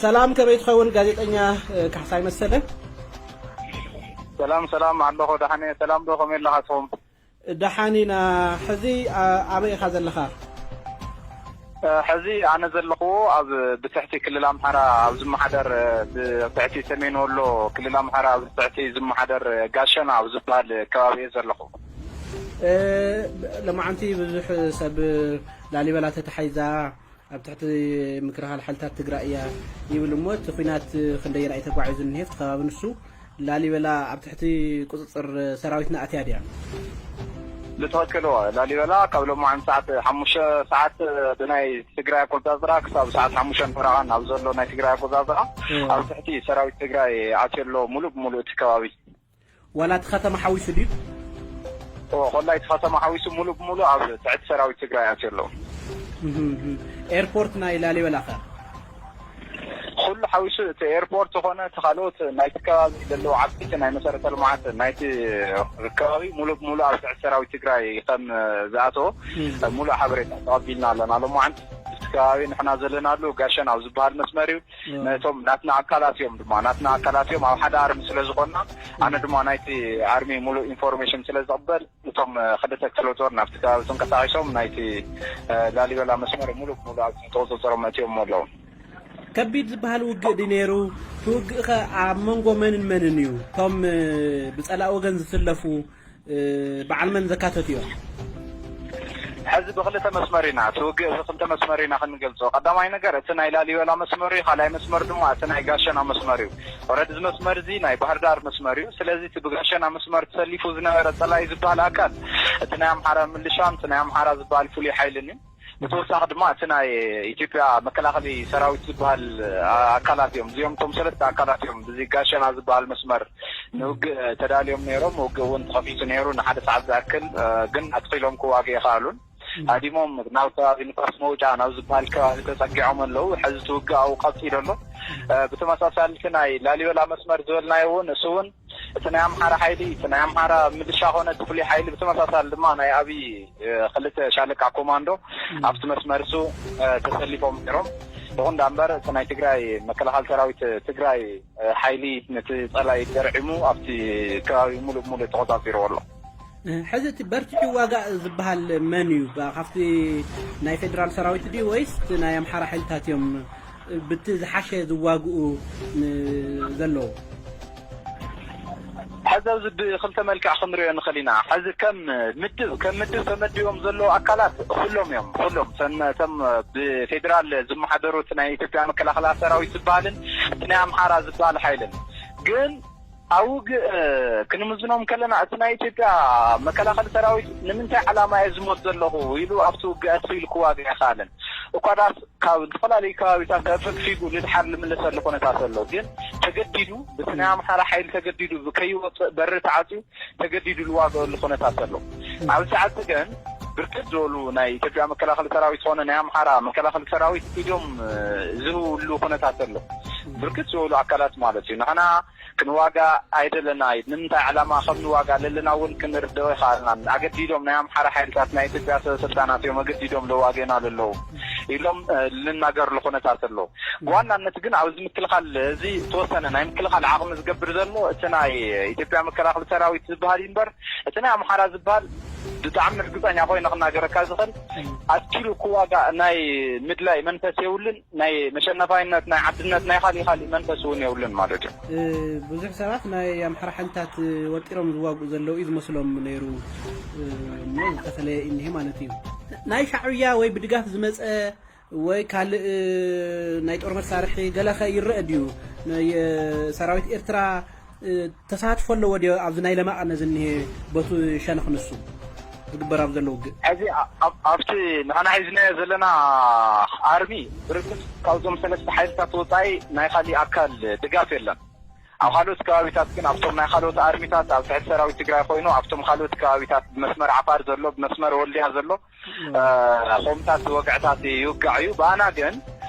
ሰላም፣ ከመይ ትኸውን ጋዜጠኛ፣ እ፣ ካሕሳይ መሰለ? ሰላም ሰላም ኣለኹ ደሓነ። ሰላም ዶ፣ ከመይ ኣለኻ ትኹም? ደሓን ኢና። ሕዚ፣ ኣ፣ ኣበይ ኢኻ ዘለኻ? እ፣ ሕዚ ኣነ ዘለኹዎ ኣብ ብትሕቲ ክልል ኣምሓራ ኣብ ዝመሓደር፣ እ፣ ብትሕቲ ሰሜን ወሎ ክልል ኣምሓራ ኣብ ትሕቲ ዝመሓደር ጋሸና ኣብ ዝበሃል ከባቢ እየ ዘለኹ። እ፣ ሎማዓንቲ ብዙሕ ሰብ ላሊበላ ተታሒዛ ኣብ ትሕቲ ምክልኻል ሓይልታት ትግራይ እያ ይብል እሞ፣ እቲ ኲናት ክንደየናይ ተጓዒዙ እኒሄ? እቲ ከባቢ ንሱ ላሊበላ ኣብ ትሕቲ ቁፅፅር ሰራዊትና ኣትያ ድያ? ብትኽክል እወ። ላሊበላ ካብ ሎማዓንቲ ሰዓት ሓሙሽተ ሰዓት ብናይ ትግራይ ኣቆፃፅራ ክሳብ ሰዓት ሓሙሽተ ፈረቓን ኣብ ዘሎ ናይ ትግራይ ኣቆፃፅራ እወ። ኣብ ትሕቲ ሰራዊት ትግራይ ኣትዮ ኣሎ ሙሉእ ብሙሉእ እቲ ከባቢ። ዋላ እቲ ከተማ ሓዊሱ ድዩ? እወ፣ ኮላ እቲ ከተማ ሓዊሱ ሙሉእ ብሙሉእ ኣብ ትሕቲ ሰራዊት ትግራይ ኣትዮ ኣሎ። እህም፣ እህም። ኤርፖርት ናይ ላሊበላ ኸ? ኩሉ ሓዊሱ እቲ ኤርፖርት ዝኾነ እቲ ካልኦት ናይቲ ከባቢ ዘለዉ ዓበይቲ ናይ መሰረተ ልምዓት ናይቲ ከባቢ ሙሉእ ብሙሉእ ኣብ ትሕቲ ሰራዊት ትግራይ ከም ዝኣተወ እም። ሙሉእ ሓበሬታ ተቐቢልና ኣለና። ሎማዓንቲ እቲ ከባቢ ንሕና ዘለናሉ ጋሸን ኣብ ዝበሃል መስመር እዩ። እም። ነቶም ናትና ኣካላት እዮም ድማ፣ ናትና ኣካላት እዮም ኣብ ሓደ ኣርሚ ስለ ዝኾንና፣ ኣነ ድማ ናይቲ ኣርሚ ሙሉእ ኢንፎርሜሽን ስለ ዝቕበል፣ እቶም፣ እ፣ ክልተ ክፍለ ጦር ናብቲ ከባቢ ተንቀሳቒሶም ናይቲ፣ እ፣ ላሊበላ መስመር ሙሉእ ብሙሉእ ኣብ ተቆፃፀሮም ኣእትዮም ኣለዉ። ከቢድ ዝበሃል ውግእ ድዩ ነይሩ? እቲ ውግእ ኸ ኣብ መንጎ መንን መንን እዩ? እቶም፣ እ፣ ብፀላእ ወገን ዝስለፉ፣ እ፣ በዓል መን ዘካተቱ እዮም? ሕዚ ብክልተ መስመር ኢና፣ እቲ ውግእ ብክልተ መስመር ኢና ክንገልጾ። ቀዳማይ ነገር እቲ ናይ ላሊበላ መስመር እዩ፣ ካልኣይ መስመር ድማ እቲ ናይ ጋሸና መስመር እዩ። ኦረዲ እዚ መስመር እዚ ናይ ባህር ዳር መስመር እዩ። ስለዚ እቲ ብጋሸና መስመር ተሰሊፉ ዝነበረ ጸላኢ ዝበሃል ኣካል እቲ ናይ ኣምሓራ ምልሻን እቲ ናይ ኣምሓራ ዝበሃል ፍሉይ ሓይልን እዩ። ብተወሳኺ ድማ እቲ ናይ ኢትዮጵያ መከላኸሊ ሰራዊት ዝበሃል ኣ-፣ ኣካላት እዮም። እዚኦም እቶም ሰለስተ ኣካላት እዮም ብዚ ጋሸና ዝበሃል መስመር ንውግእ ተዳልዮም ነይሮም። ውግእ እውን ተኸፊቱ ነይሩ ንሓደ ሰዓት ዝኣክል፣ እ፣ ግን ኣትኺሎም ክዋግኡ ኣይኸኣሉን። ሃዲሞም ናብ ከባቢ ንፋስ መውጫ ናብ ዝበሃል ከባቢ ተጸጊዖም ኣለዉ። ሕዚ እቲ ውግእ ኣብኡ ቀጺሉ ኣሎ። እ፣ ብተመሳሳሊ እቲ ናይ ላሊበላ መስመር ዝበልናዮ እውን እሱ እውን እቲ ናይ ኣምሓራ ሓይሊ፣ እቲ ናይ ኣምሓራ ምልሻ ኾነ እቲ ፍሉይ ሓይሊ ብተመሳሳሊ ድማ ናይ ኣብይ፣ እ፣ ክልተ ሻለቃ ኮማንዶ ኣብቲ መስመር እሱ፣ እ፣ ተሰሊፎም ነይሮም። ይኹን ዳ እምበር እቲ ናይ ትግራይ መከላኸሊ ሰራዊት ትግራይ፣ እ፣ ሓይሊ ነቲ ጸላኢ ደርዒሙ ኣብቲ ከባቢ ሙሉእ ብሙሉእ ተቖጻጺርዎ ኣሎ። እ፣ ሕዚ እቲ በርቲዑ ዋጋእ ዝበሃል መን እዩ? ባ-፣ ካብቲ ናይ ፌዴራል ሰራዊት ድዩ ወይስ እቲ ናይ ኣምሓራ ሓይልታት እዮም ብቲ ዝሓሸ ዝዋግኡ ን-፣ ዘለዉ? ሕዚ ኣብዚ ብክልተ መልክዕ ክንሪኦ ንኽእል ኢና። ሕዚ ከም ምድብ፣ ከም ምድብ ተመዲቦም ዘለዉ ኣካላት ኩሎም እዮም። ኩሎም እተን፣ እቶም ብፌዴራል ዝመሓደሩ እቲ ናይ ኢትዮጵያ መከላኸሊ ሰራዊት ዝበሃልን እቲ ናይ ኣምሓራ ዝበሃል ሓይልን። ግን ኣብ ውግእ ክንምዝኖም ከለና እቲ ናይ ኢትዮጵያ መከላኸሊ ሰራዊት ንምንታይ ዓላማ እየ ዝሞት ዘለኹ ኢሉ ኣብቲ ውግእ ኣትኺሉ ክዋግእ ኣይኸኣለን። እኳ ዳስ ካብ ዝተፈላለዩ ከባቢታት ተፈግፊጉ ንድሓር ዝምለሰሉ ኩነታት ኣሎ። ግን ተገዲዱ፣ ብቲ ናይ ኣምሓራ ሓይሊ ተገዲዱ ከይወፅእ በሪ ተዓፅዩ ተገዲዱ ዝዋገአሉ ኩነታት ኣሎ። ኣብዚ ሰዓት ግን ብርክት ዝበሉ ናይ ኢትዮጵያ መከላኸሊ ሰራዊት ዝኾነ ናይ ኣምሓራ መከላኸሊ ሰራዊት ኢዶም፣ እ፣ ዝህብሉ ኩነታት ኣሎ። ብርክት ዝበሉ ኣካላት ማለት እዩ። ንሕና ክንዋጋ ኣይደለና እዩ። ንምንታይ ዕላማ ከም ንዋጋ ለለና እውን ክንርድኦ ይኸኣልናን። ኣገዲዶም ናይ ኣምሓራ ሓይልታት ናይ ኢትዮጵያ ሰበስልጣናት እዮም ኣገዲዶም ለዋግእና ለለዉ ኢሎም፣ እ፣ ልናገርሉ ኩነታት ኣሎ። ብዋናነት ግን ኣብዚ ምክልኻል እዚ ዝተወሰነ ናይ ምክልኻል ዓቕሚ ዝገብር ዘሎ እቲ ናይ ኢትዮጵያ መከላኸሊ ሰራዊት ዝበሃል እዩ እምበር እቲ ናይ ኣምሓራ ዝበሃል ብጣዕሚ ርግፀኛ ኮይነ ክናገረካ ዝኽእል ኣትኪሉ ክዋጋእ ናይ ምድላይ መንፈስ የብሉን። ናይ መሸነፋይነት ናይ ዓድነት ናይ ካሊእ ካሊእ መንፈስ እውን የብሉን ማለት እዩ። እ፣ ብዙሕ ሰባት ናይ ኣምሓራ ሓይልታት ወጢሮም ዝዋግኡ ዘለዉ እዩ ዝመስሎም ነይሩ፣ እ፣ እሞ ዝተፈለየ እዩ እኒሄ ማለት እዩ። ናይ ሻዕብያ ወይ ብድጋፍ ዝመፀ ወይ ካልእ ናይ ጦር መሳርሒ ገለኸ ይረአ ድዩ? ናይ ሰራዊት ኤርትራ ተሳትፎ ኣለዎ ድዮ ኣብዚ ናይ ለማቐነ ዝኒሄ በቱ ሸነኽ ንሱ ዝግበር ኣብ ዘሎ ውግእ? ሕዚ ኣብ- ኣብቲ ንሕና ሒዝናዮ ዘለና ኣርሚ ብርግፅ ካብዞም ሰለስተ ሓይልታት ወፃኢ ናይ ካሊእ ኣካል ድጋፍ የለን። ኣብ ካልኦት ከባቢታት ግን ኣብቶም ናይ ካልኦት ኣርሚታት ኣብ ትሕቲ ሰራዊት ትግራይ ኮይኑ ኣብቶም ካልኦት ከባቢታት ብመስመር ዓፋር ዘሎ ብመስመር ወልድያ ዘሎ እ፣ ከምታት ወግዕታት ይውጋዕ እዩ። ብኣና ግን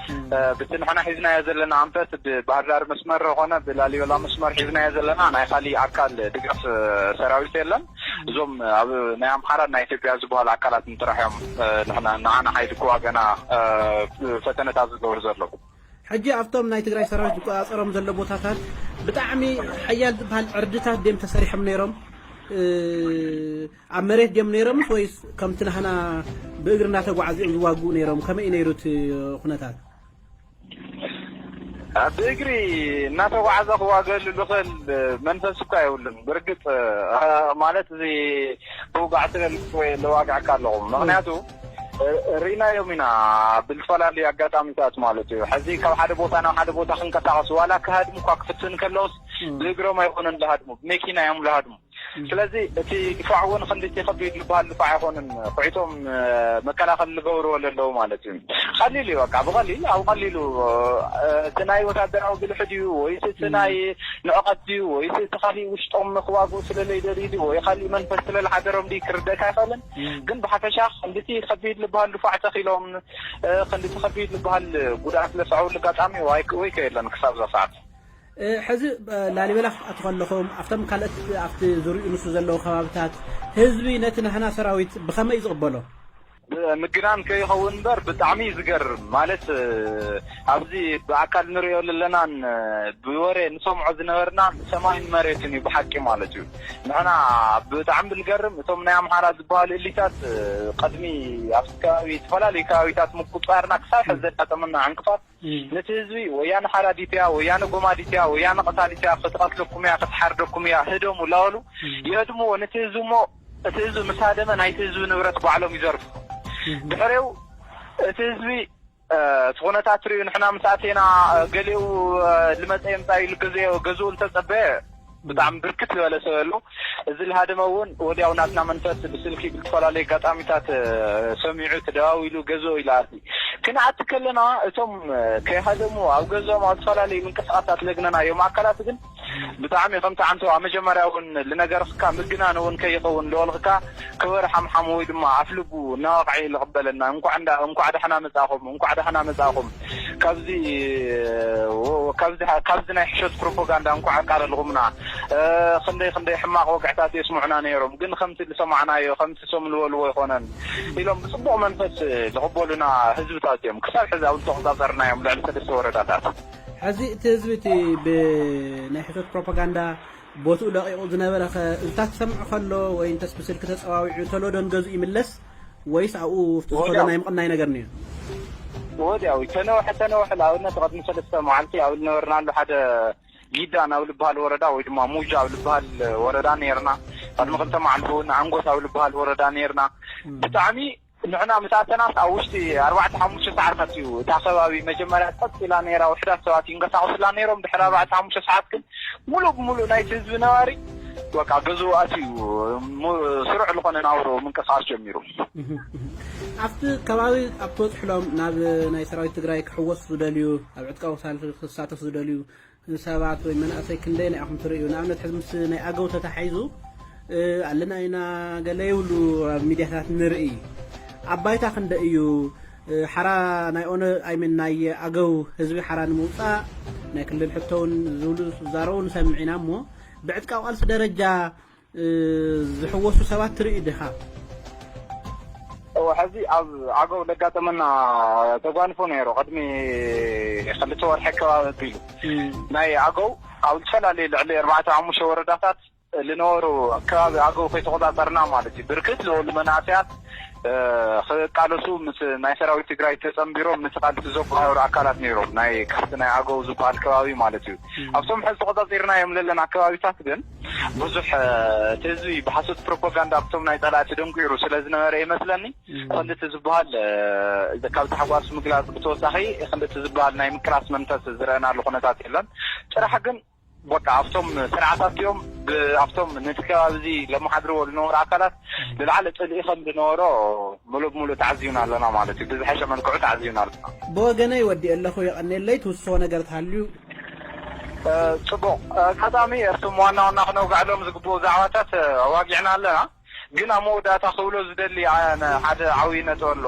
እ፣ ብቲ ንሕና ሒዝናዮ ዘለና ኣንፈት ብባህር ዳር መስመር ኮነ ብላሊበላ መስመር ሒዝናዮ ዘለና ናይ ካሊእ ኣካል ድጋፍ እ፣ ሰራዊት የለን። እዞም ኣብ ናይ ኣምሓራን ናይ ኢትዮጵያ ዝበሃሉ ኣካላት ጥራሕ እዮም እ፣ ንሕና ንዓና ሓይሊ ክዋገና እ፣ ፈተነታት ዝገብሩ ዘለዉ። ሕጂ ኣብቶም ናይ ትግራይ ሰራዊት ዝቆጻጸሮም ዘሎ ቦታታት ብጣዕሚ ሓያል ዝበሃል ዕርድታት ድዮም ተሰሪሖም ነይሮም? ኣብ መሬት ድዮም ነይሮምስ ወይስ ከምቲ ናህና ብእግሪ እናተጓዓዙ እዮም ዝዋግኡ ነይሮም? ከመይ እዩ ነይሩ እቲ ኩነታት? ብእግሪ እናተጓዓዘ ክዋገሉ ዝኽእል መንፈስ እኳ የብሉን። ብርግጥ ማለት እዚ ብውጋዕ ትበልኩ ወይ ለዋግዕካ ኣለኹም። ምክንያቱ ርኢናዮም ኢና ብዝፈላለዩ ኣጋጣሚታት ማለት እዩ። ሕዚ ካብ ሓደ ቦታ ናብ ሓደ ቦታ ክንቀሳቀሱ ዋላ ክሃድሙ እኳ ክፍትን ከለውስ ብእግሮም ኣይኮነን ዝሃድሙ፣ ብመኪና እዮም ዝሃድሙ። ስለዚ እቲ ድፋዕ እውን ክንድቲ ከቢድ ዝበሃል ድፋዕ ኣይኮነን። ኩዒቶም መከላኸሊ ዝገብርዎ ዘለዉ ማለት እዩ። ቀሊል እዩ በቃ ብቐሊል ኣብ ቀሊሉ እቲ ናይ ወታደራዊ ብልሒ ድዩ ወይስ እቲ ናይ ንዕቐት ድዩ ወይስ እቲ ካሊእ ውሽጦም ክዋግኡ ስለለይደልዩ ድዩ ወይ ካሊእ መንፈስ ስለዝሓደሮም ድዩ ክርደእካ ኣይኽእልን። ግን ብሓፈሻ ክንድቲ ከቢድ ዝበሃል ድፋዕ ተኺሎም ክንድቲ ከቢድ ዝበሃል ጉድኣት ለስዐውሉ ኣጋጣሚ ወይ ወይ ከየለን ክሳብ እዛ ሰዓት። ሕዚ ላሊበላ ክትኣቱ ከለኹም ኣብቶም ካልኦት ኣብቲ ዙሪኡ ንሱ ዘለዉ ከባብታት ህዝቢ ነቲ ናህና ሰራዊት ብኸመይ እዩ ዝቕበሎ? ምግናን ከይኸውን እምበር ብጣዕሚ እዩ ዝገርም። ማለት ኣብዚ ብኣካል ንሪኦ ዘለናን ብወሬ ንሰምዖ ዝነበርናን ሰማይን መሬትን እዩ ብሓቂ ማለት እዩ። ንሕና ብጣዕሚ ብልገርም እቶም ናይ ኣምሓራ ዝበሃሉ እሊታት ቀድሚ ኣብቲ ከባቢ ዝተፈላለዩ ከባቢታት ምቁፅፃርና ክሳብ ሕዚ ዘጋጠመና ዕንቅፋት ነቲ ህዝቢ ወያነ ሓራዲት እያ፣ ወያነ ጎማዲት እያ፣ ወያነ ቀታሊት እያ፣ ክትቐትለኩም እያ፣ ክትሓርደኩም እያ፣ ህደሙ እናበሉ የህድምዎ ነቲ ህዝቢ እሞ እቲ ህዝቢ ምስ ሃደመ ናይቲ ህዝቢ ንብረት ባዕሎም ይዘርፉ። ድሕሪኡ እቲ ህዝቢ እቲ ኩነታት ትሪኡ ንሕና ምስ ኣቴና ገሊኡ ልመፀ የምፃ ኢሉ ገዝኡ ልተፀበየ ብጣዕሚ ብርክት ዝበለ ሰብ ኣሎ። እዚ ልሃደመ እውን ወዲያው ናትና መንፈስ ብስልኪ ብዝተፈላለዩ ኣጋጣሚታት ሰሚዑ ተደዋዊሉ ገዝኡ ኢሉ ኣቲ ክንኣቲ ከለና እቶም ከይሃደሙ ኣብ ገዝኦም ኣብ ዝተፈላለዩ ምንቅስቃሳት ለግነናዮም ኣካላት ግን ብጣዕሚ ከምቲ ዓንቶ ኣብ መጀመርያ እውን ልነገርካ ምግናን እውን ከይኸውን ልወልኽካ ክበር ሓምሓም ወይ ድማ ኣፍልቡ እናወቕዐ ልቕበለና እንኳዕ እንዳ እንኳዕ ዳሕና መጻኹም እንኳዕ ዳሕና መጻኹም ካብዚ ካብዚ ካብዚ ናይ ሕሸት ፕሮፓጋንዳ እንኳዕ ኣቃለልኹምና ክንደይ ክንደይ ሕማቕ ወግዕታት የስምዑና ነይሮም ግን ከምቲ ዝሰማዕናዮ ከምቲ ሶም ዝበልዎ ኣይኮነን ኢሎም ብፅቡቕ መንፈስ ዝቕበሉና ህዝብታት እዮም። ክሳብ ሕዚ ኣብ ዝተቆፃፀርናዮም ልዕሊ ሰለስተ ወረዳታት። ሕዚ እቲ ህዝቢ እቲ ብናይ ሕሶት ፕሮፓጋንዳ ቦትኡ ለቒቑ ዝነበረ ኸ እዝታት ክሰምዕ ከሎ ወይ እንተስ ብስልኪ ተፀዋዊዑ ተሎ ዶ ንገዝኡ ይምለስ ወይስ ኣብኡ ኣብቲ ዝኸዶ ናይ ምቕናይ ነገር ነይሩ? ወዲያው ተነውሐ ተነውሐ ንኣብነት ቅድሚ ሰለስተ መዓልቲ ኣብ ዝነበርናሉ ሓደ ጊዳ ናብ ዝበሃል ወረዳ ወይ ድማ ሙጃ ኣብ ዝበሃል ወረዳ ነይርና። ቅድሚ ክልተ መዓልቲ እውን ኣንጎት ኣብ ዝበሃል ወረዳ ነይርና። ብጣዕሚ ንሕና ምስ ኣተናስ ኣብ ውሽጢ ኣርባዕተ ሓሙሽተ ሰዓታት እዩ እታ ከባቢ መጀመርያ ጸጥ ኢላ ነይራ። ውሕዳት ሰባት ይንቀሳቐሱላ ነይሮም። ድሕሪ ኣርባዕተ ሓሙሽተ ሰዓት ግን ሙሉእ ብሙሉእ ናይቲ ህዝቢ ነባሪ በቃ ገዝኡ ኣትዩ ስሩዕ ዝኾነ ናብርኡ ምንቅስቃስ ጀሚሩ። ኣብቲ ከባቢ ኣብ ትበፅሕሎም ናብ ናይ ሰራዊት ትግራይ ክሕወሱ ዝደልዩ ኣብ ዕጥቃዊ ሳልፊ ክሳተፉ ዝደልዩ ሰባት ወይ መናእሰይ ክንደየናይ ኢኹም ትርእዩ? ንኣብነት ሕዚ ምስ ናይ ኣገው ተታሒዙ ኣለና ኢና ገለ ይብሉ ኣብ ሚድያታት ንርኢ። ኣብ ባይታ ክንደይ እዩ ሓራ ናይ ኦነ ኣይምን ናይ ኣገው ህዝቢ ሓራ ንምውፃእ ናይ ክልል ሕቶ እውን ዝብሉ ዝዛረቡ ንሰምዕ ኢና እሞ ብዕጥቃዊ ቃልሲ ደረጃ ዝሕወሱ ሰባት ትርኢ ዲኻ? እወ፣ ሕዚ ኣብ ኣገው ለጋጠመና ተጓንፎ ነይሩ። ቅድሚ ክልተ ወርሒ ከባቢ ኣቢሉ ናይ ኣገው ኣብ ዝተፈላለዩ ልዕሊ ኣርባዕተ ሓሙሽተ ወረዳታት ዝነበሩ ከባቢ ኣገው ከይተቆፃፀርና ማለት እዩ። ብርክት ዝበሉ መናእሰያት ክቃለሱ ምስ ናይ ሰራዊት ትግራይ ተፀንቢሮም ምስ ቃልሲ ዘጓሃሩ ኣካላት ነይሮም። ናይ ካብቲ ናይ ኣገው ዝበሃል ከባቢ ማለት እዩ። ኣብቶም ሕዚ ተቆፃፂርናዮም ዘለና ከባቢታት ግን ብዙሕ እቲ ህዝቢ ብሓሶት ፕሮፓጋንዳ ኣብቶም ናይ ፀላእቲ ደንቂሩ ስለ ዝነበረ ይመስለኒ ክንድቲ ዝበሃል ካብ ታሕጓስ ምግላፅ ብተወሳኺ ክንድቲ ዝበሃል ናይ ምቅላስ መንፈስ ዝረአናሉ ኩነታት የለን። ጥራሕ ግን በቃ ኣብቶም ስርዓታት እዮም ኣብቶም ነቲ ከባቢ እዚ ለመሓድርዎ ዝነበሩ ኣካላት ዝለዓለ ፅልኢ ከም ዝነበሮ ሙሉእ ብሙሉእ ተዓዚብና ኣለና ማለት እዩ። ብዝሐሸ መልክዑ ተዓዚብና ኣለና። ብወገነይ ወዲኤ ኣለኹ፣ የቐንየለይ። ትውስኾ ነገር ተሃልዩ? ፅቡቕ። ኣጋጣሚ ኣብቶም ዋና ዋና ክነውግዐሎም ዝግብኡ ዛዕባታት ኣዋጊዕና ኣለና። ግን ኣብ መወዳእታ ክብሎ ዝደሊ ሓደ ዓብዪ ነጥቢ ኣሎ።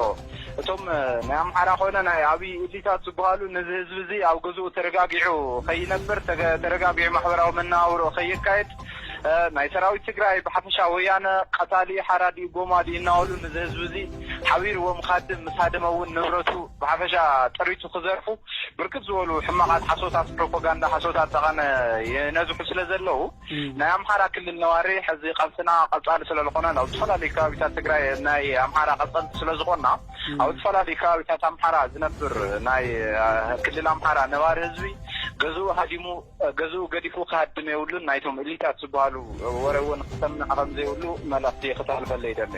እቶም ናይ ኣምሓራ ኮነ ናይ ኣብይ ኢሊታት ዝበሃሉ ነዚ ህዝቢ እዚ ኣብ ገዝኡ ተረጋጊዑ ከይነብር፣ ተረጋጊዑ ማሕበራዊ መነባብሮ ከየካየድ ናይ ሰራዊት ትግራይ ብሓፈሻ ወያነ ቀታሊ ሓራዲ ጎማዲ እናበሉ ንዚ ህዝቢ እዚ ሓቢርዎም ካድም ምስ ሃደመ እውን ንብረቱ ብሓፈሻ ጥሪቱ ክዘርፉ ብርክት ዝበሉ ሕማቓት ሓሶታት ፕሮፓጋንዳ ሓሶታት ጠቐነ የነዝሑ ስለ ዘለዉ ናይ ኣምሓራ ክልል ነዋሪ ሕዚ ቃልስና ቀጻሊ ስለ ዝኾነ ናብ ዝተፈላለዩ ከባቢታት ትግራይ ናይ ኣምሓራ ቀጸልቲ ስለ ዝኾንና ኣብ ዝተፈላለዩ ከባቢታት ኣምሓራ ዝነብር ናይ ክልል ኣምሓራ ነባሪ ህዝቢ ገዝኡ ሃዲሙ ገዝኡ ገዲፉ ክሃድም የብሉን ናይቶም እሊታት ዝበሃሉ ወረ እውን ክሰምዕ ከም ዘይብሉ መልእኽቲ ክተሕልፈለይ ይደሊ።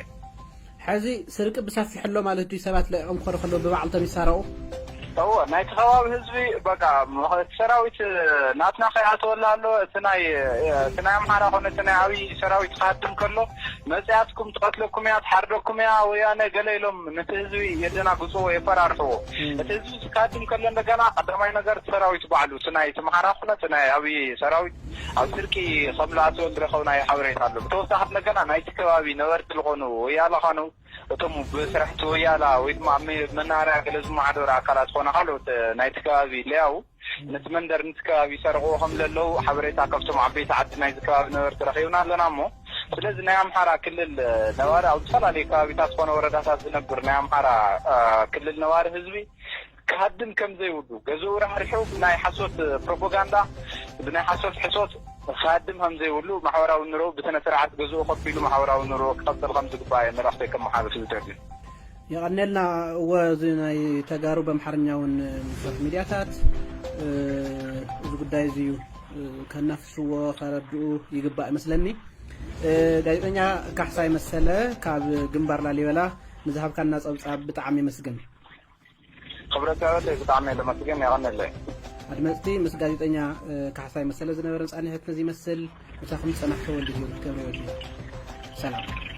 ሕዚ ስርቂ ብሰፊሑ ኣሎ ማለት ድዩ? ሰባት ለቂቆም ክኸዱ ከለዉ ብባዕልቶም ይሳረቑ? እወ ናይቲ ከባቢ ህዝቢ በቃ እቲ ሰራዊት ናትና ከይኣተወላ ኣሎ እቲ ናይ እቲ ናይ ኣምሓራ ኮነ እቲ ናይ ኣብይ ሰራዊት ክሃድም ከሎ መፅያትኩም ትቐትለኩም እያ ትሓርደኩም እያ ወያነ ገለ ኢሎም ነቲ ህዝቢ የደናግፅዎ የፈራርሕዎ። እቲ ህዝቢ ክሃድም ከሎ እንደገና ቀዳማይ ነገር እቲ ሰራዊት ባዕሉ እቲ ናይ እቲ ምሓራ ኮነ እቲ ናይ ኣብይ ሰራዊት ኣብ ስርቂ ከም ዝኣተወ ዝረኸብናዮ ሓበሬታ ኣሎ። ብተወሳኺ እንደገና ናይቲ ከባቢ ነበርቲ ዝኾኑ ወያላ ኾኑ እቶም ብስራሕቲ ወያላ ወይ ድማ ኣብ መናሃርያ ገለ ዝመሓደሩ ኣካላት ዝኾነ ካልኦት ናይቲ ከባቢ ለያው ነቲ መንደር ነቲ ከባቢ ይሰርቕዎ ከም ዘለዉ ሓበሬታ ካብቶም ዓበይቲ ዓዲ ናይዚ ከባቢ ነበርቲ ረኺብና ኣለና እሞ ስለዚ ናይ ኣምሓራ ክልል ነባሪ ኣብ ዝተፈላለዩ ከባቢታት ዝኾነ ወረዳታት ዝነብር ናይ ኣምሓራ ክልል ነባሪ ህዝቢ ክሃድም ከም ዘይብሉ ገዝኡ ራሕሪሑ ብናይ ሓሶት ፕሮፓጋንዳ ብናይ ሓሶት ሕሶት ክሃድም ከም ዘይብሉ ማሕበራዊ ኑሮ ብስነ ስርዓት ገዝኡ ከፍ ኢሉ ማሕበራዊ ኑሮ ክቐፅል ከም ዝግባእ እየ መልእኽተይ ከመሓላልፍ ዝደሊ። የቐኔልና። እወ እዚ ናይ ተጋሩ በምሓርኛ እውን ምስራሕ ሚድያታት እዚ ጉዳይ እዚ እዩ ከናፍስዎ ከረድኡ ይግባእ ይመስለኒ። ጋዜጠኛ ካሕሳይ መሰለ ካብ ግንባር ላሊበላ ንዝሃብካና ፀብፃብ ብጣዕሚ የመስግን። ክብረት ያበለይ ብጣዕሚ እየ ለመስግን። የቐነለይ። ኣድመፅቲ ምስ ጋዜጠኛ ካሕሳይ መሰለ ዝነበረን ፃንሒት ነዚ ይመስል። ምሳኹም ዝፀናሕኩ ወልድ ጊዮርጊስ ገብረወልድ እየ። ሰላም።